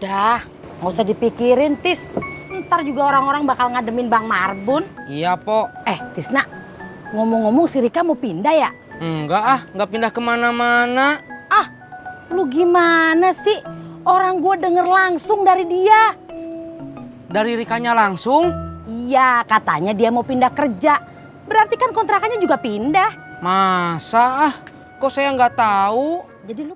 Dah, nggak usah dipikirin, Tis. Ntar juga orang-orang bakal ngademin Bang Marbun. Iya, Po. Tisna, ngomong-ngomong si Rika mau pindah ya? Enggak nggak pindah kemana-mana. Lu gimana sih? Orang gue denger langsung dari dia. Dari Rikanya langsung? Iya, katanya dia mau pindah kerja. Berarti kan kontrakannya juga pindah. Masa kok saya nggak tahu? Jadi lu...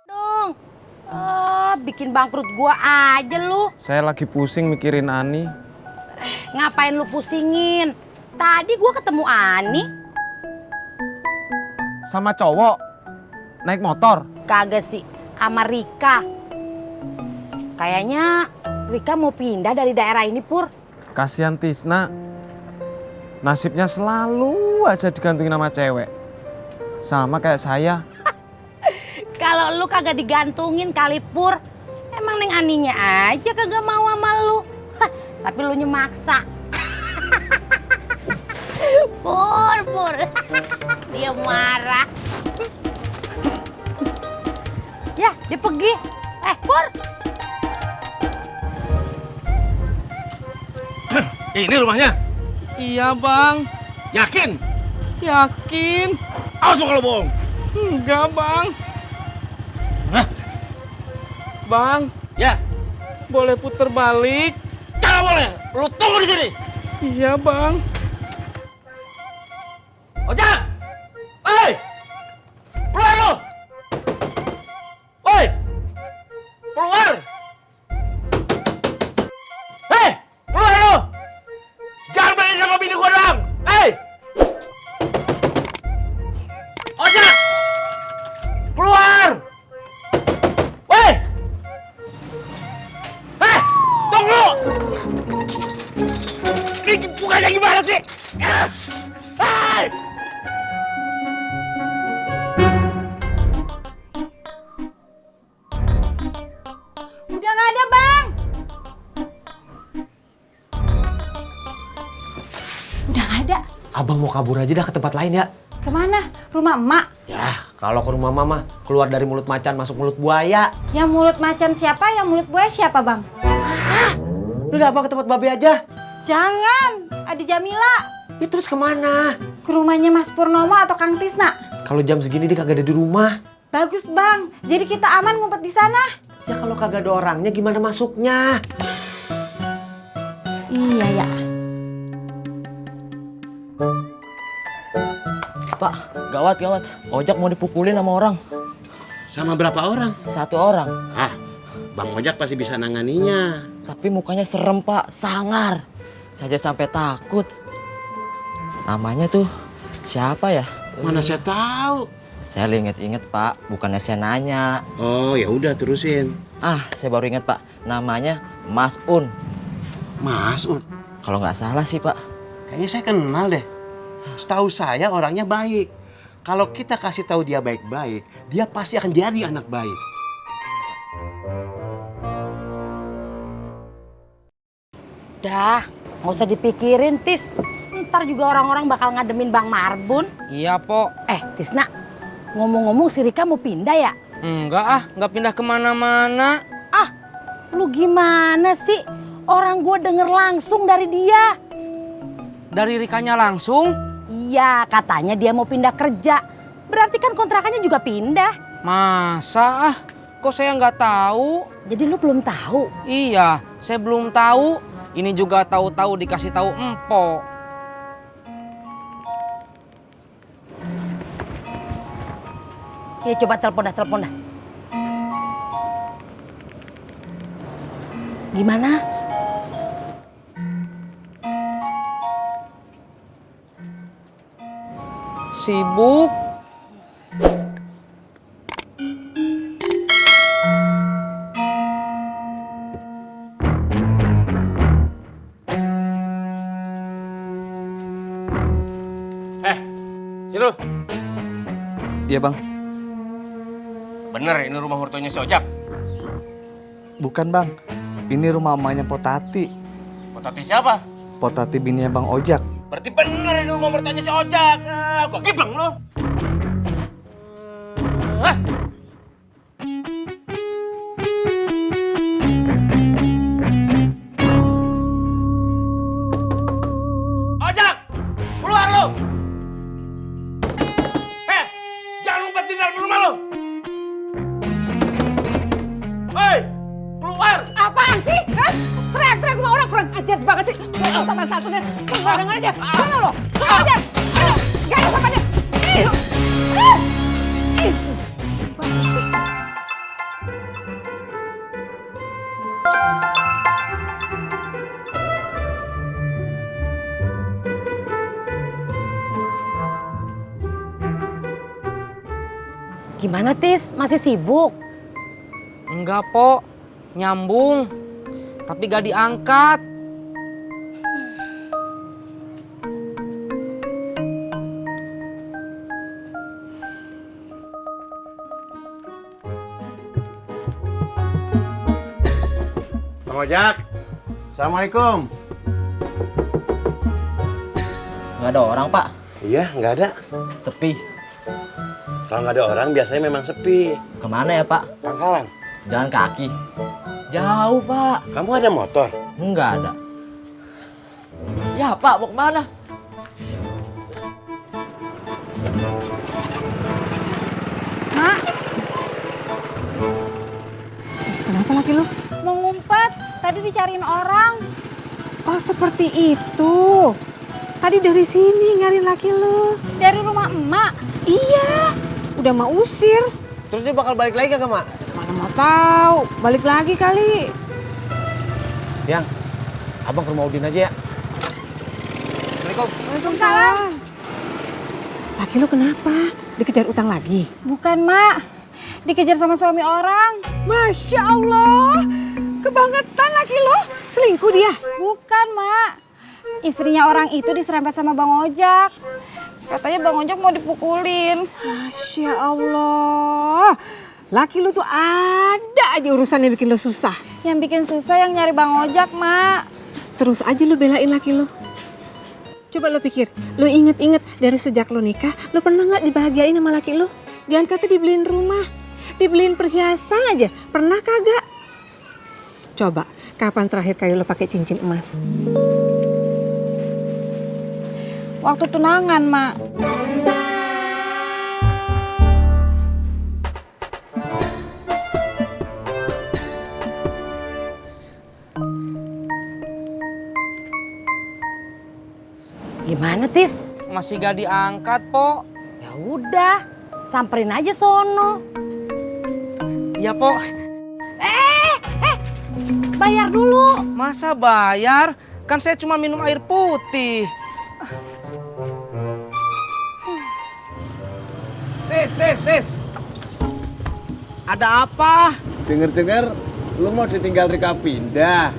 dong. Bikin bangkrut gua aja lu. Saya lagi pusing mikirin Ani. Ngapain lu pusingin? Tadi gua ketemu Ani. Sama cowok naik motor. Kagak sih, sama Rika. Kayaknya Rika mau pindah dari daerah ini, Pur. Kasihan Tisna. Nasibnya selalu aja digantungin sama cewek. Sama kayak saya. Kalau lu kagak digantungin kali, Pur. Emang Neng Aninya aja kagak mau sama lu. Tapi lu nyemaksa. Pur. Dia marah. Ya, dia pergi. Pur. Ini rumahnya? Iya, Bang. Yakin? Yakin? Awas lu kalau bohong. Enggak, Bang. Hah? Bang, Ya, boleh puter balik? jangan boleh. Lu tunggu di sini. Iya, Bang. Ojek! Hei! Keluar lu! Woi! Keluar! Hei! Keluar lu! Jangan berani sama bini gua doang! Hei! Ojek! Keluar! Woi! Hei! Tunggu! Ini bukannya gimana sih? Hei! Udah nggak ada, Bang. Udah nggak ada. Abang mau kabur aja dah ke tempat lain ya. Kemana? Rumah emak. Ya, kalau ke rumah mama, keluar dari mulut macan masuk mulut buaya. Yang mulut macan siapa, yang mulut buaya siapa, Bang? Udah abang ke tempat babe aja. Jangan, Adi Jamila. Ya terus kemana? Ke rumahnya Mas Purnomo atau Kang Tisna? Kalau jam segini dia kagak ada di rumah. Bagus, Bang. Jadi kita aman ngumpet di sana. Ya kalau kagak ada orangnya gimana masuknya? Iya ya. Pak, gawat. Ojak mau dipukulin sama orang. Sama berapa orang? 1 orang. Bang Ojak pasti bisa nanganinya. Tapi mukanya serem, Pak. Sangar. Saya sampai takut. Namanya tuh siapa ya? Mana saya tahu. Saya inget-inget, Pak. Bukannya saya nanya. Oh, ya udah terusin. Saya baru inget, Pak. Namanya Mas Un. Mas Un. Kalau nggak salah sih, Pak. Kayaknya saya kenal deh. Setahu saya orangnya baik. Kalau kita kasih tahu dia baik-baik, dia pasti akan jadi anak baik. Dah, nggak usah dipikirin, Tis. Ntar juga orang-orang bakal ngademin Bang Marbun. Iya, Po. Tisna, ngomong-ngomong si Rika mau pindah ya? Nggak pindah kemana-mana. Lu gimana sih? Orang gue denger langsung dari dia. Dari Rikanya langsung? Iya, katanya dia mau pindah kerja. Berarti kan kontrakannya juga pindah. Masa kok saya nggak tahu? Jadi lu belum tahu? Iya, saya belum tahu. Ini juga tahu-tahu dikasih tahu Empo. Ya coba telepon dah. Gimana? Sibuk. Situ. Iya bang. Bener ini rumah mertuanya si Ojak. Bukan bang. Ini rumah emaknya Potati. Potati siapa? Potati bininya Bang Ojak. Berarti bener ini rumah mertuanya si Ojak. Gua gibleng lu. Hah? Ojak! Keluar lu! Jangan ngumpet di dalam rumah lu! Hei! Keluar! Apaan sih? Hah? Teriak-teriak sama orang kurang ajar banget sih. Kamu tambah satu deh. Sembarangan aja. Mana lo? Keluar aja. Ayo, gak ada sama dia. Ih. Gimana Tis? Masih sibuk? Enggak, Po. Nyambung. Tapi gak diangkat. Bang Ojak. Assalamualaikum. Nggak ada orang, Pak. Iya, nggak ada. Sepi. Kalau nggak ada orang biasanya memang sepi. Kemana ya, Pak? Pangkalan. Jalan kaki. Jauh, Pak. Kamu ada motor? Nggak ada. Ya, Pak, mau kemana? Mak. Kenapa laki lu? Mau ngumpet. Tadi dicariin orang. Oh seperti itu. Tadi dari sini nyari laki lu. Dari rumah emak. Iya, udah mau usir. Terus dia bakal balik lagi kagak, Mak? Mana mau tahu, balik lagi kali. Yang, abang ke rumah Udin aja ya. Assalamualaikum. Waalaikumsalam. Laki lu kenapa? Dikejar utang lagi? Bukan, Mak. Dikejar sama suami orang. Masya Allah, kebangetan laki lu. Selingkuh dia? Bukan, Mak. Istrinya orang itu diserempet sama Bang Ojak. Katanya Bang Ojak mau dipukulin. Masya Allah. Laki lu tuh ada aja urusan yang bikin lu susah. Yang bikin susah yang nyari Bang Ojak, Mak. Terus aja lu belain laki lu. Coba lu pikir, lu inget-inget dari sejak lu nikah, lu pernah nggak dibahagiain sama laki lu? Jangan kata dibeliin rumah, dibeliin perhiasan aja, pernah kagak? Coba, kapan terakhir kali lu pakai cincin emas? Waktu tunangan, Mak. Gimana Tis? Masih gak diangkat, Po. Ya udah, samperin aja sono. Iya, Po. Bayar dulu. Masa bayar? Kan saya cuma minum air putih. Tis. Ada apa? Dengar-dengar lu mau ditinggal Rika pindah.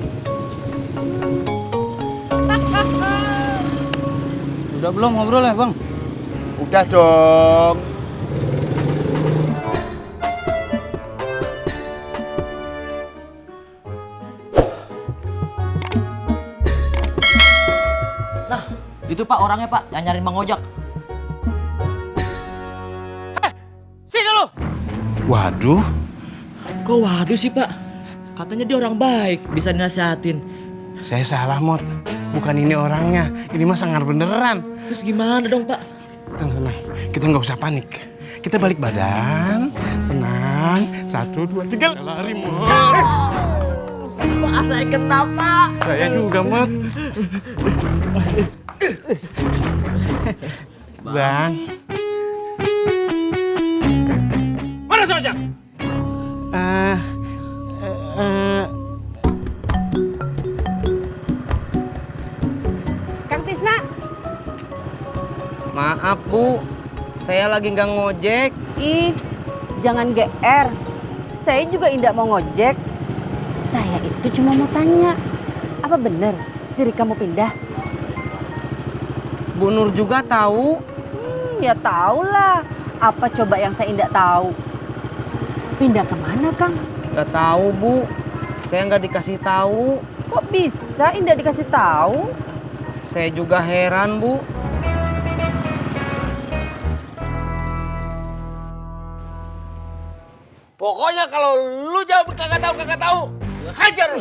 Udah belum ngobrol ya, Bang? Udah dong. Nah, itu Pak orangnya, Pak, yang nyariin Bang Ojak. Sini lu. Waduh. Kok waduh sih, Pak? Katanya dia orang baik, bisa dinasihatin. Saya salah, Mot. Bukan ini orangnya. Ini mah sangar beneran. Terus gimana dong, Pak? Tenang, kita nggak usah panik. Kita balik badan. Tenang. 1, 2, 3. Lari, Mot. Pak, saya kena, Pak. Saya juga, Mot. Bang. Mana si Ojak? Kang Tisna, Maaf, Bu. Saya lagi nggak ngojek. ih jangan GR. Saya juga indak mau ngojek. Saya itu cuma mau tanya, apa bener si Rika mau pindah? Bu Nur juga tahu. Ya tahu lah. Apa coba yang saya indak tahu? Pindah kemana, Kang? Nggak tahu, Bu. Saya nggak dikasih tahu. Kok bisa indak dikasih tahu? Saya juga heran, Bu. Pokoknya kalau lu jawab kagak tahu, gue hajar lu.